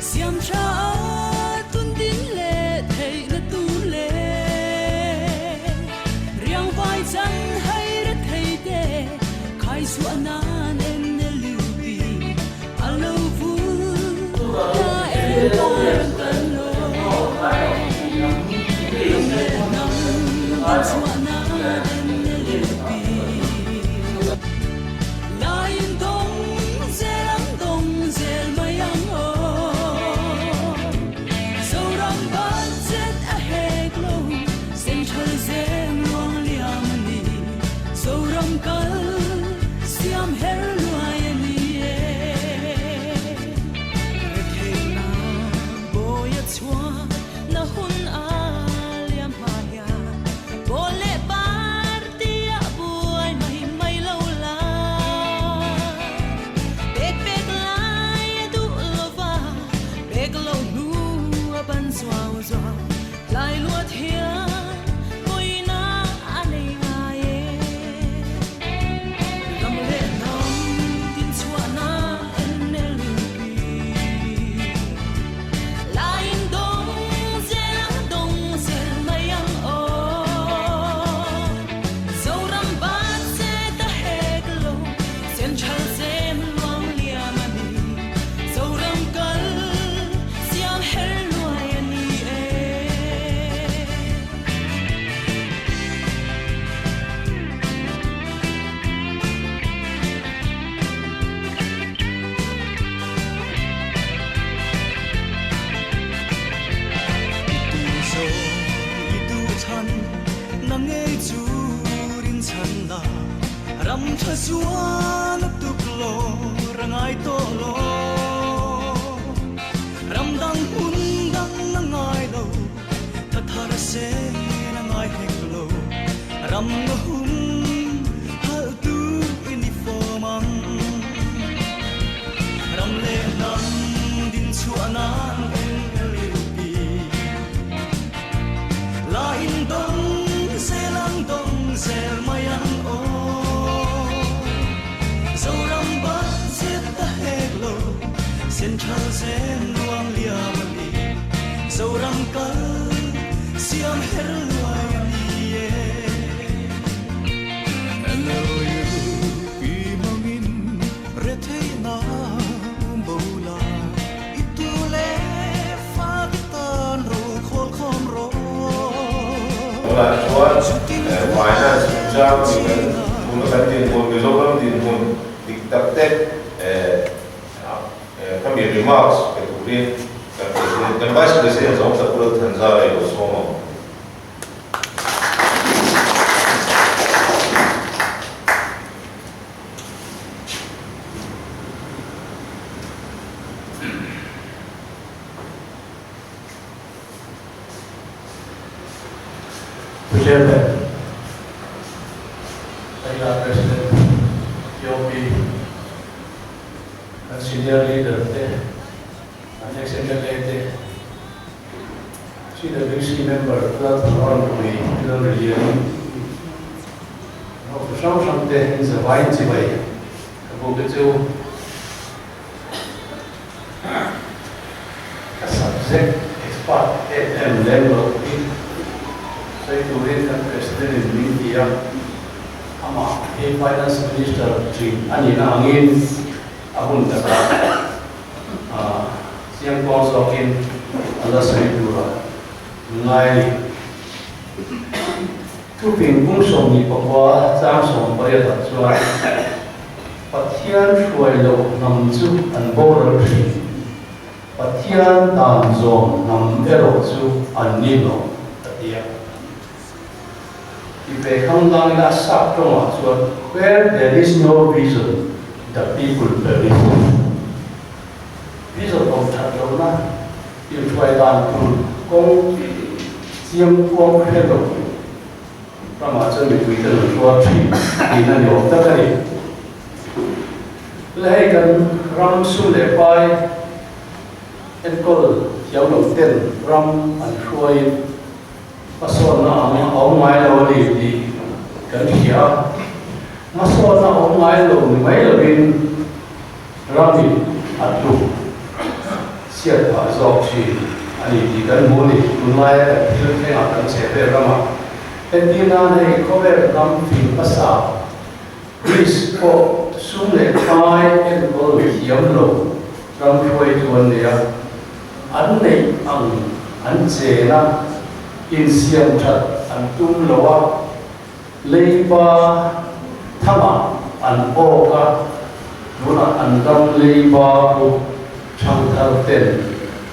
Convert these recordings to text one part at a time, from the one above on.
Siam tha a tun din leh theihna tur leh riang vai chan hai re thei te khai chhuah nan NLUP a lo vul ta e ram kan lo ram leh hnam din chhuah nan NLUP. Laiin dawng zel ang dawng zel mai ang aw. Zoram budget a hek lo, central zeng luang liam a ni. Zoram kal siam her luai a ni e. Retheihna bawi a chhuah na hun a liam hma hian pawl leh par Tia buai mai mai lo la, pek pek lai a duh lo va, pek lo hnu a ban zuau zuau, tlai luat hian pawina a nei ngai e. Ram leh hnam tin chhuahna NLUP. Laiin dawng zel ang dawng zel mai ang aw. Zoram bat che ta hek lo, Central zem luang liam a ni. Zoram kal siam her luai a ni e. I tum zawng i duh chhan na ngei chu rin chhan la, ram tha zual a tuk lo ra ngai tawh lo. Ram dang hmun dang a ngai lo, tha thar sen a ngai hek lo, ram na hum halh tu i ni fawm ang. Ram leh hnam din chhuah nan NLUP la in dawng zel ang dawng zel mai ang aw. Zoram bat zet ta hek lo, Central zen luang liam a ni. Zoram kal siam her luai a ni e. NLUP hmangin retheihna um bo la, i tu leh fa te tan ro khawl khawm rawh. Tunah chuan finance chungchang ni kan tuna kan dinhmun Mizoram dinhmun dik tak te khami remarks pe turin kan President kan Vice President zawng Sakura Thanzara i lo sawm ang. Pu Chairman, China President Yong Pi, kan senior leader te, kan ex-MLA te, CWC member Lalthanrawnpui Lalriliani, Hotu hrang hrang te in zavaiin chibai ka buk te chu ka subject expert em em lem loh hi sawi turin kan President in min ti a, amah hi Finance Minister thin a nihna angin a hun takah chiangkuang zawkin a la sawi tura ngai a ni. Thuping kung 24 chang 18 ah chuan Pathian hruai loh hnam chu an boral thin, Pathian dan zawm hnam erawh chu an ni lo a ti a. Ti ve khang lang ila sap tawngah chuan Where there is no vision, the people perish. Vision awm that lohna inhruai dan tur kawng chiang kuang hre lo ramah chuan mipui te an hrual thin tihna ni awm tak a ni. Le hei kan ram sum leh pai enkawl thiam lo ten ram an hruaiin hmasawnna ang a awm ngai lo a ni tih kan hria a, hmasawnna awm ngai lo ni mai lovin, Ramin a tluk. Chhiat phah zawk thin a ni tih kan hmu a ni. Tunlaia kan thil thlengah kan chhehvel ramah entir nan hei khawvel ram fing hmasa Greece pawh sum leh pai enkawl thiam lo ram hruaitu an nei a, an neih ang an chen a, insiam that an tum lo a, Leiba thamah an awk a, tunah an ram leiba pawh thangthar ten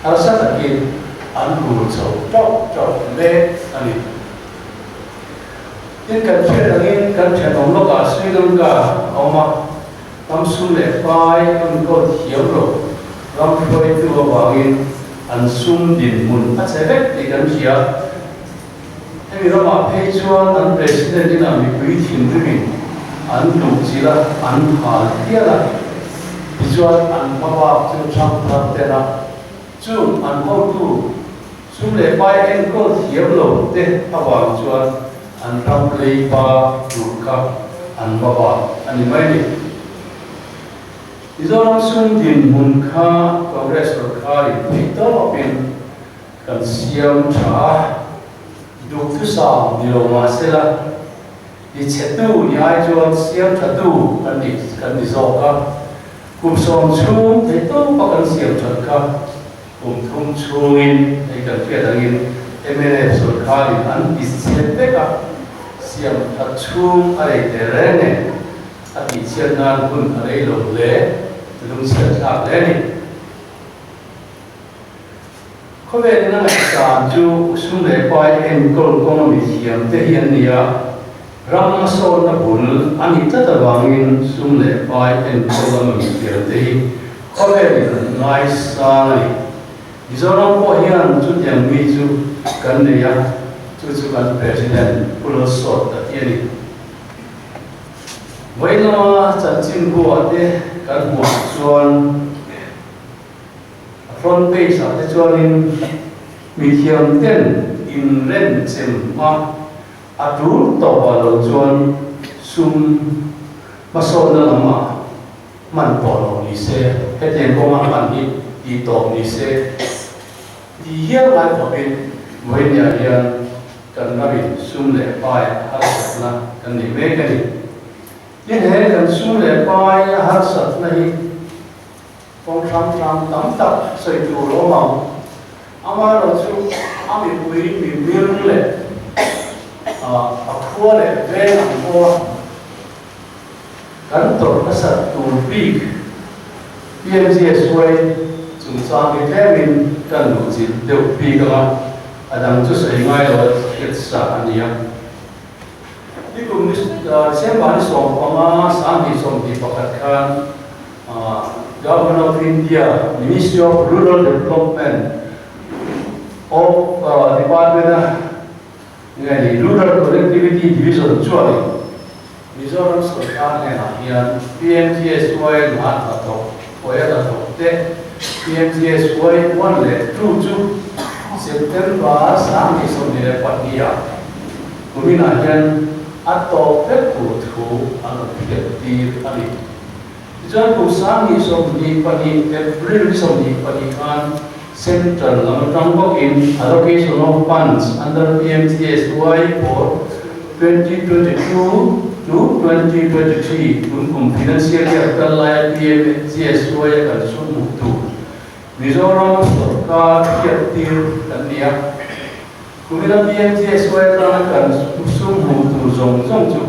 harsa takin an rul chho tauh tauh mek a ni. Tin, kan hriat angin kan thenawm lawkah Sri Lanka a awm a, ram sum leh pai enkawl thiam lo ram hruaitu avangin an sum dinhmun a che vek tih kan hria. Hemi ramah phei chuan an President inah mipui thinrimin an luhchilh a, an hal hial a. Tichuan an hmabak chu thangthar ten a, chung an hotu sum leh pai enkawl thiam lo te avang chuan an ram leiba tur kha an hmabak a ni mai ni. Mizoram sum dinhmun kha Congress sorkarin theihtawpin Kan siam tha a, duhthusam ni lo mah sela, ti chhetu ni ai chuan siam thatu kan ni kan ni zawk a. Kum sawm chhung theihtawpa kan siam that kha kum thum chhungin hei kan hriat angin mnf sawrkharin an ti chhe vek a, siam that chhung a rei teh reng nen a tihchhiat nan hun a rei lo hle, lungchhiat thlak hle a ni. Khawvelin a ngaihsan chu sum leh pai enkawl kawnga mithiam te hi an ni a, ram hmasawnna bul a nih tlat avangin sum leh pai enkawl lama mithiam te hi khawvelin an ngaisang a ni. Mizoram pawh hian chutiang mi chu kan nei a, chu chu kan President Pu Lalsawta hi a ni. Vawi lama chanchin buah te kan hmuh ah chuan, A front page ah te chuanin mithiam ten inrem chem hma a tul tawp ah lo chuan sum hmasawnna lam ah hman tawh lo ni se, hetiang kawnga hman hi tih tawp ni se tih hial ngai khawpin vawinia hian kan ramin sum leh pai harsatna kan nei mek a ni. Tin he kan sum leh pai a harsatna hi Kawng hrang hrang tam tak sawi tur a awm ang. Amaherawhchu a mipui mimir leh a khua leh veng ang pawha kan tawrh nasat tur bik PMGSY chungchang hi tlemin kan luhchilh deuh bik ang a, a dang chu sawi ngai lo a hriat sa a ni a. Nikum December ni 15 2021 khan Government of India, Ministry of Rural Development of Department a nge ni Rural Connectivity Division chuanin Mizoram sorkar hnenah hian PMGSY hna hnathawk pawia hnathawk te PMGSY 1 leh 2 chu September 2022 ah kuminah hian a tawp vek tur thu an rawn hriattir a ni. Tichuan kum 2022 April ni 22 khan Central lam atang bawkin Allocation of Funds under PMGSY for 2022 to 2023 tun kum financial year kal laia PMGSY a kan sum hmuh tur Mizoram sawrkar hriattir kan ni a. Kumina PMGSY atanga kan sum hmuh tur zawng zawng chu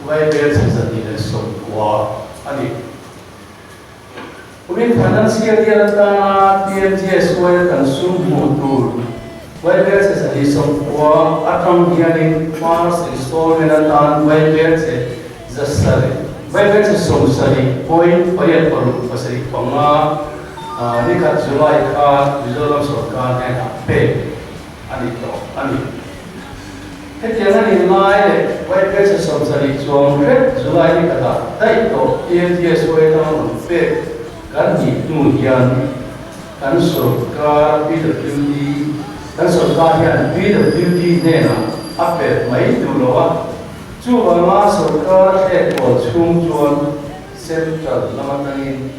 Vaibel chhe 190 a ni. Kumin financial year atana PMGSY a kan sum hmuh tur Vaibel chhe 190 atang hianin first installment atan Vaibel chhe zasarih Vaibel chhe sawmsarih point pariat paruk pasarih panga nikhat July kha Mizoram sawrkar hnenah pek a ni tawh a ni. Hetiang a nih lai leh YPS 70 chuang hrep July ni khatah daih tawh PMGSY atanga rawn pek kan nih hnu hian kan sorkar PWD kan sorkar hian PWD hnenah a pek mai duh lo a, chuvanga sorkar a thlek pawl chhung chuan Central lam atangin.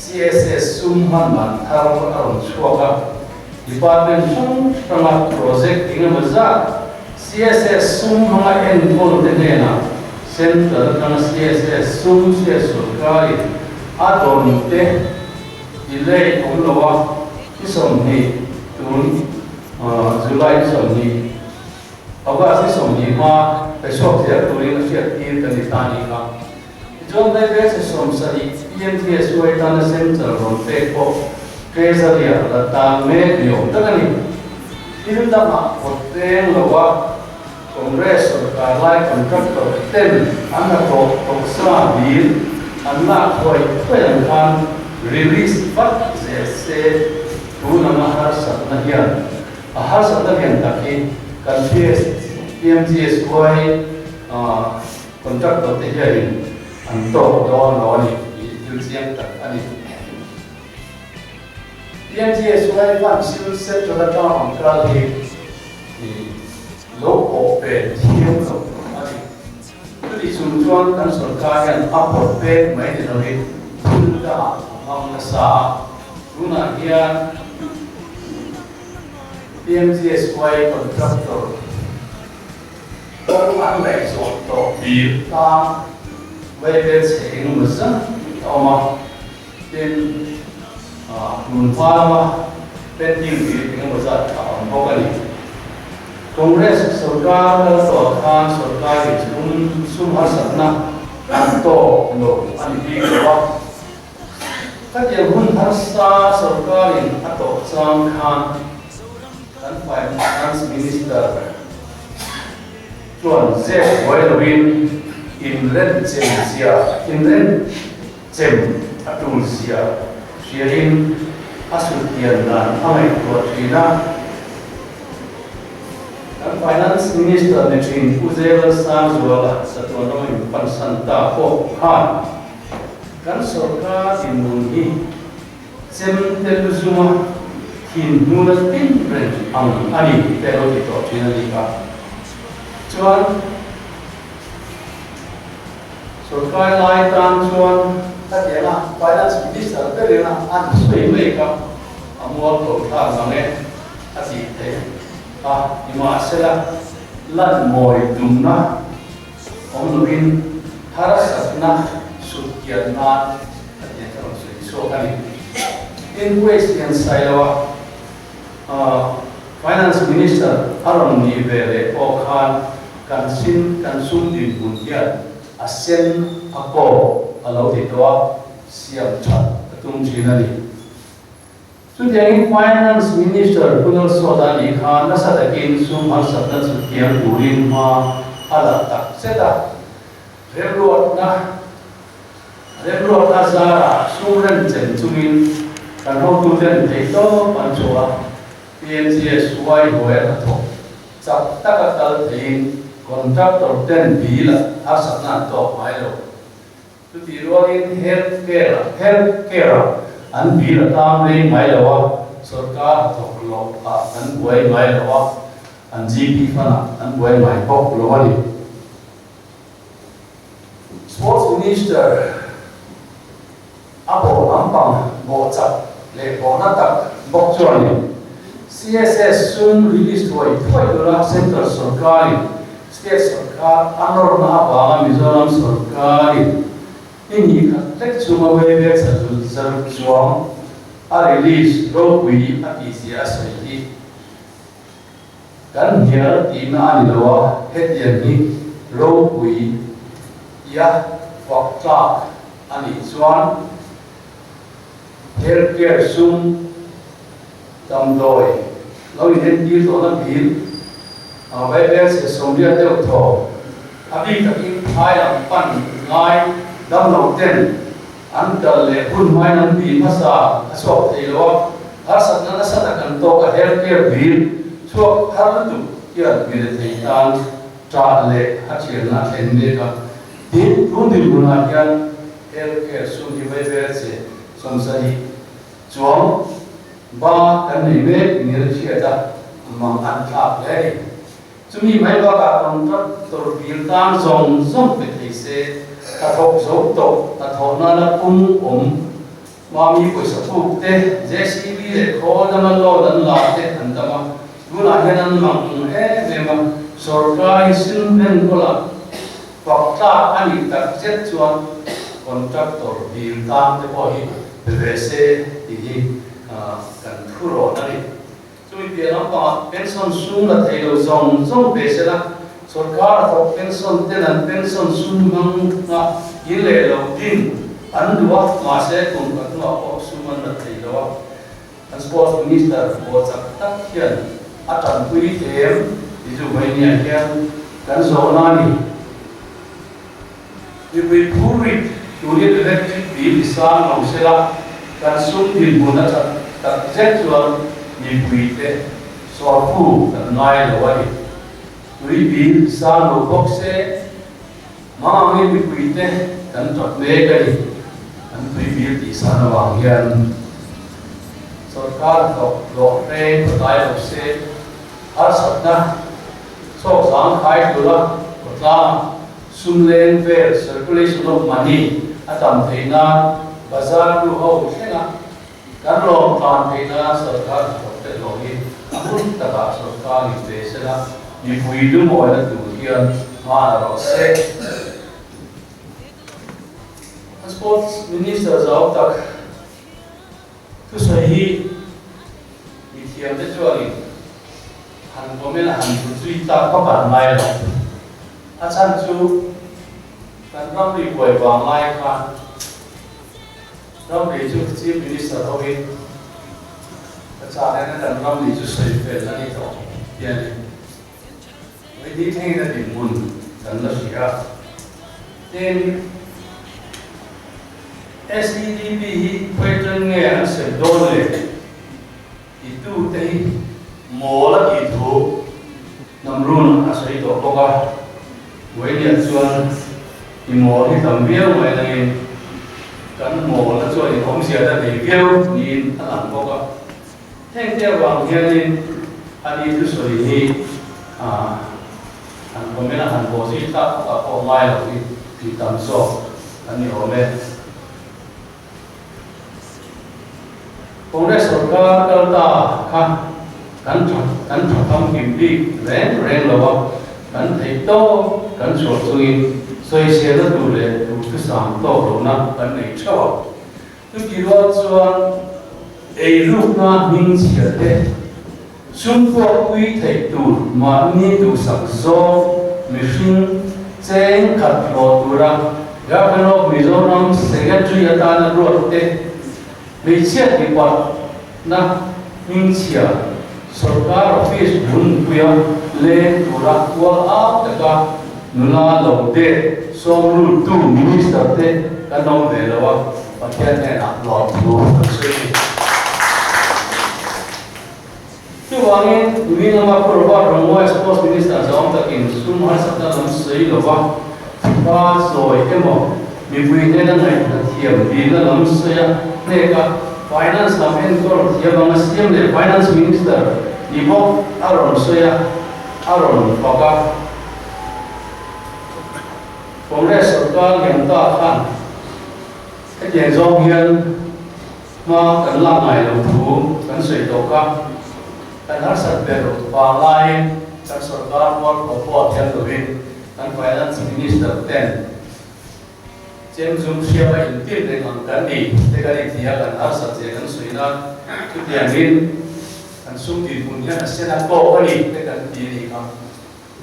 CSS sum hman dan thar a rawn chhuak a, department hrang hranga project engemaw zat CSS sum hmanga enkawl te hnenah Central atanga CSS sum state sorkarin a dawn te delay awm lo a, ni 20 tun July ni 20, August ni 20 hma pe chhuak zel turin a hriat tir kan ni ta ni kha. Tichuan Vaibelchhe 70 PMGSY tana Central rawn pek pawh Treasury-ah la tan mek ni awm tak a ni. Thil dangah kawt peng lo a Congress sorkar lai contractor ten an hnathawh tawhsa bill an lak thuai thuai ang khan release vat zel se tun anga harsatna hian a harsatna lian tak hi kan PMGSY Contractor te hianin an tawk dawn lo a ni tih thil chiang tak a ni. PMGSY fund sil central atanga rawn kal hi lo pawh pe thiam lo a ni. Chuti chung chuan kan sorkar hian a pawt pek mai ni loin thil dangah a hmang nasa a, tunah hian PMGSY contractor Kawng an ngaih zawh tawh bik tang vaibel chhe engemaw zat a awm a, tin tun hma lama pending bik engemaw zat a awm bawk a ni. Congress sorkar kal tawh khan sorkarin sum sum harsatna an tawk lo a ni bik lo a, khatiang hun harsa sorkarin a tawh chang khan Kan Finance Minister chuan zep buai loin inren chem zia, inren chem a tul zia hriain a suttian dan a ngaihtuah thin a. Kan Finance Minister ni thin Pu Zela Sangzuala chatuan rawng inpansan ta pawh khan kan sorkar dinhmun hi Chem te lu zunga thin hnuna tin reng ang a ni tih te lo ti tawh thin a ni kha. Chuan sorkar lai tan chuan khatianga Finance Minister ber ina an sawi mai kha a mualpho thlak ang e a tih theih a, nimahsela lan mawi tumna awm lovin harsatna sutkian nan a ti a rawn sawi chhuak a ni. Inquest hian Sailoa Finance Minister a rawn nih ve leh pawh khan kan sin kan sum dinhmun hian a sen a kaw a lo ti tawh a, siam that a tum thin a ni. Chutiangin Finance Minister Pu Lalsawta nih khan nasa takin sum harsatna chu kiang turin hma a la tak zet a, remruatna remruatna zarah sum remchen chungin kan hotuten theihtawp an chhuah a, PMGSY huai a hnathawk chak taka kal theiin contractor ten bill a harsatna an tawk ngai lo. Chutih rualin health care health care ah an bill a tang rei ngai lo a, sorkar hnathawk loh ah an buai ngai lo a, an GP fund ah an buai ngai bawk lo a ni. Sports Minister a bawh lampang bawh chak leh bawhna tak bawk chuanin CSS sum release thuai thuai tura Central sorkarin State sorkar a nawrna avanga Mizoram sorkarin ni hnih khat hlek chhunga Waiver zaruk chuang a release ropui a tihzia a sawi hi kan hnial tihna a ni lo a, hetiang hi ropui tia fak tlak a nih chuan health care sum Damdawi lo inentir tawhna bill Vaibel chhe 80 deuh thaw a bik takin phai lam pan ngai damlo ten an kal leh hun hmain an bill hmasa a chhuak thei lo a, harsatna nasa tak an tawk a health care bill chhuak har lutuk hian mi rethei tan ṭah leh a ṭhianna a thlen mek a, tin tun dinhmunah hian health care sum hi Vaibel chhe 70 Chuang ba kan nei mek nia hriat a mang an thlak hle a ni. Chumi mai bakah contractor bill tan zawng zawng pe thei se, hnathawk zo tawh hnathawh nana pung awm Mami pawisa puk te, JCB leh khawl danga loan an la te an tam a, tunah hian an mang em em a, sorkar hi sin enkawlah fak tlak a nih tak zet chuan contractor dil tan te pawh hi pe ve se tih hi kan thurawn a ni. Chumi piah lampangah pension sum la thei lo zawng zawng ve se la, sorkar a thawk pension ten an pension sum hmang a in leh lo din an duh a, mahse kum khat hnuah pawh sum an la thei lo a. Kan Sports Minister haw chak tak hian a tanpui em ti chu vawinia hian kan zawhna a ni. Mipui phurrit turin electric bill i sang lo se la, kan sum dinhmun a that tak zet chuan mipuite sawrfu kan ngai lo a ni. Tui bill i sang lo bawk se, hmang angin mipuite kan tap mek a ni. Kan tui bill tih san avang hian sorkar hlawh hlawh reng patai lo se, harsatna chawk zangkhai tura khawtlang Sum leng vel, circulation of money, a tam theih nan bazar nu ho thlenga kan lawm tlan theih nan sorkar hnathawk te hlawh hi a hun takah sorkar in ve se la, mipui lumawina tur hian hma la rawh se. Sports Minister zau tak thusawi hi mithiam te chuanin han comment a han zui tak vak an ngai lo. A chhan chu kan ramri buai vang lai khan ramri chu Chief Minister hovin ka chah nena kan ramri chu sawi fel a ni tawh ti a ni. Vawi thlengin a dinhmun kan la hria. Tin, SEDP hi khawi nge an sem dawn le? Titute hi mawl a tih thu Namrun a sawi tawh bawk a, Vawinia chuan i mawl hi tam viau mai nangin kan mawlna chuan in awmzia ta nei viau niin a lang bawk a. Heng te avang hianin a ni thusawi hi han comment a han bawh zui tak tak pawh ngai lo hi tih tam zawk a ni awm e. Congress sorkar kal ta kha kan tha kan tha famkim bik reng reng lo a, kan theih tawk kan chhuah chungin sawiselna tur leh duhthusam tawk lohna kan nei theuh a. Chuti rual chuan eirukna hming chhia te sum puakpui theih tur mahni duhsak zawng mihring cheng khat hlawh tura Governor of Mizoram Secretary atana ruat te hmeichhia dipatna hming chhia sorkar office hmunpuia leng tura kual au taka nula lo det sawm luttu Minister te kan awm ve lo a, Pathian hnenah lawmthu kan sawi a ni. Chuvangin, nimin lama Pu Robert Romawia Sports Minister zawng takin sum harsatna lam sawi lova pa sawi emaw mipui hnena ngaihna thiam dilna lam sawi a hnek a, Finance lam enkawl thiam anga siam leh Finance Minister ni bawk a rawn sawi a, a rawn fak a. Congress sorkar lian ta khan hetiang zawng hian hma kan lak ngai lo thu kan sawi tawh kha. Kan harsat ber vang laiin kan sorkar mualpho pawh a thiam lovin kan Finance Minister ten chem zum hriam a intir reng ang kan ni te kan inti a, kan harsat zia kan sawi nan chutiangin kan sum dinhmun hian a sen a kawk a ni te kan ti a nih kha.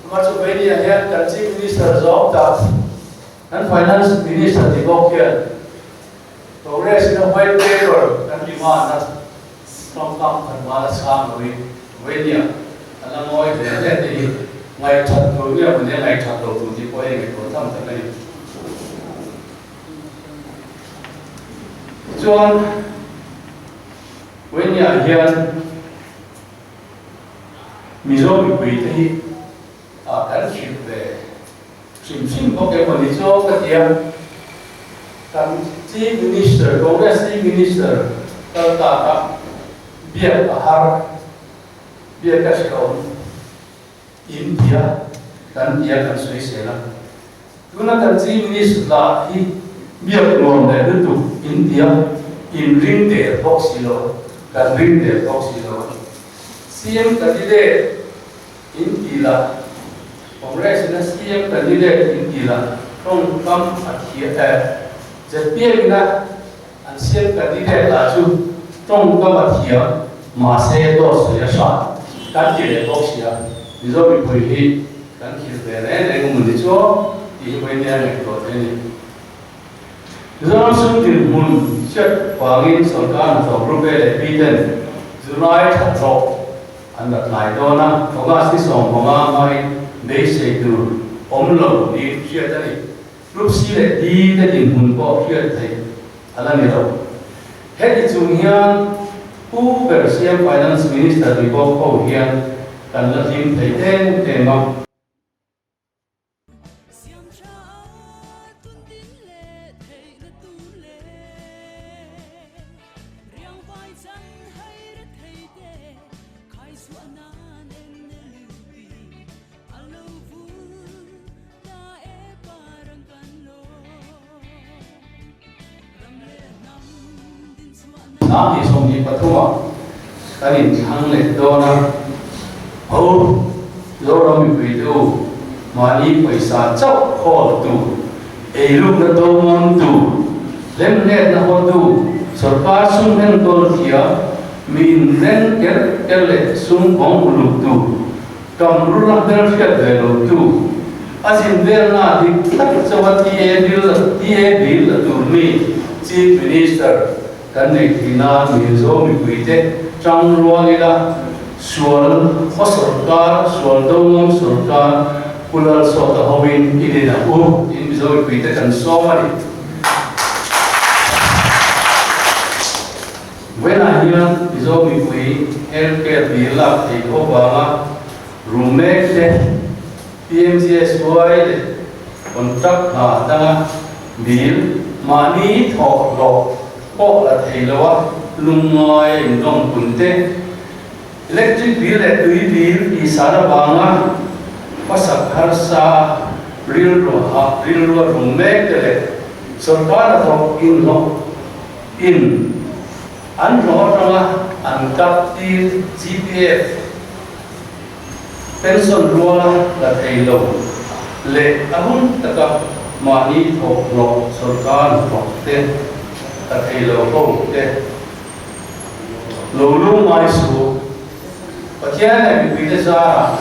Amah chu Vainia hian kan Chief Minister zawng tak, kan Finance Minister ni bawk hian Congress in a white paper kan demand a, tawngkam khat mal a chhang loin Vainia a la ngawi hle hle te hi ngaihthat tur nge maw nia ngaihthat lo tur tih pawh hei ngaihtuah tham tak a ni. Tichuan Vainia hian Mizo mipui te hi kan hrilh ve hrim hrim bawk emaw ni chu ka ti a, kan Chief Minister, Congress Chief Minister kal tak a biak a har, biak a hrehawm in ti a, kan ti a kan sawi sel a. Tuna kan Chief Minister lah hi biak nuam leh lutuk in ti a. inring der bawk si lo, kan ring der bawk si lo a ni. CM candidate in ti la, Congress ina CM candidate in ti la tawngkam a thiam eh zpm ina an CM candidate lah chu tawngkam a thiam mahse dawt sawi a hrat kan ti leh bawk si a, Mizo mipui hi kan khil ve reng reng a mawni chu tih hi vawiin nia ngaihtuah theih a ni. Mizoram sum dinhmun hriat vangin sawrkar hnathawk Group A leh B ten July thla tlawh an la tlai dawn a, August ni 15 hmain beisei tur awm lo niin hriat a ni. Group C leh D te dinhmun pawh hriat theih a la ni lo. Heti chung hian Pu ber CM Finance Minister ni bawk ho hian kan la hlim thei em em a. 2023 ah kan inthlang leh dawn a, ho Zoram mipui te u mahni pawisa chauh khawl tu, eirukna do ngam tu, hlemhletna hawtu, sawrkar sum enkawl thiam, mi inren ker ker leh sum kawng uluk tu, Kam rula hmelhriat ve lo tu, a zin velna dik tak chauha TA bill TA bill la tur mi Chief Minister kan nei thina Mizo mipuite tang rual ila sual khaw sawrkar, sual do ngam sawrkar Pu Lalsawta hoin i din ang u tiin Mizo mipuite kan sawm a ni. Vawiinah hian Mizo mipui health care bill lak theih loh avanga rum mek te, PMGSY leh contract hna atanga bill mahni thawh hlawh pawh la thei loa lungngai a indawm pun te, electric bill leh tui bill tihsan avanga hmasak harsa rilru rilrua rum mek te leh sawrkar hnathawk inhlawh In an hlawh atanga an kap tir GPF pension ruala la thei lo leh a hun taka mahni thawh hlawh sawrkar hnathawk te la thei lo ho te lo lungngai suh. Pathian leh mipuite zarah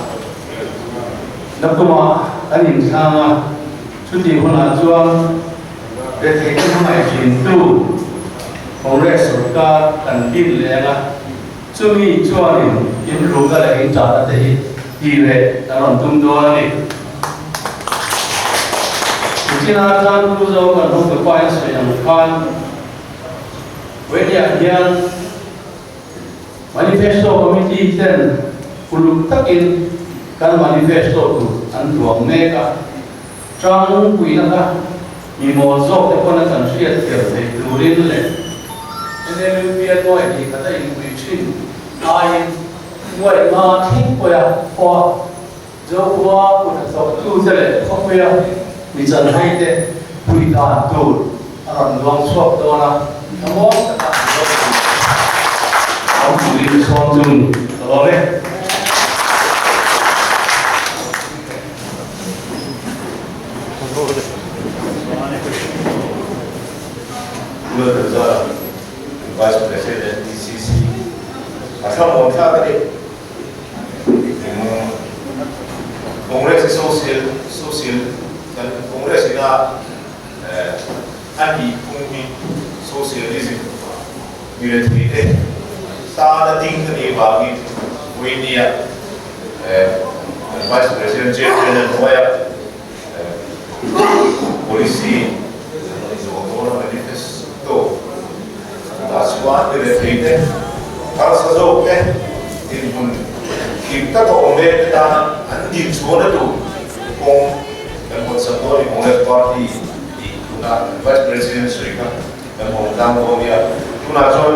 nakumah kan inthlang a, chutih hunah chuan retheihna hmangaih thintu Congress sawrkar kan din leng a, chumi chuanin inrukna leh inṭahna te hi tih leh kan rawn tum dawn a ni. Nichina tan Pu Zo kan hotupa in sawi ang khan Vainia hian Manifesto Committee ten uluk takin kan manifesto tur an duang mek a, tangpuina kha mi mawl zawk te pawn a kan hriat thiam theih turin leh NLUP a nuai hnih khat a inpui thin aiin nuai nga thleng pawia khua Zokhua kut a thawktu te leh khawpuia mi chanhai te pui dan tur a rawn luang chhuak dawn a, thlamuang taka an lo pui awm turin sawm chu ni ka lawm e. Lalthanzara, Vice President NPCC, a thlamuan thlak a ni. Congress hi social social kan Congress ina a nih phung hi socialism military te tana ding a nih vangin Vawinia kan Vice President Chairman a hnuaia policy zawh dawna manifesto tah chuan military te harsa zawk te dinhmun him taka awm mek te tana an din chhuahna tur kawng kan hawnsak dawn a ni. Congress Party tih tuna Vice President sawi kha kan hawng tlang dawn nia. Tunah chuan.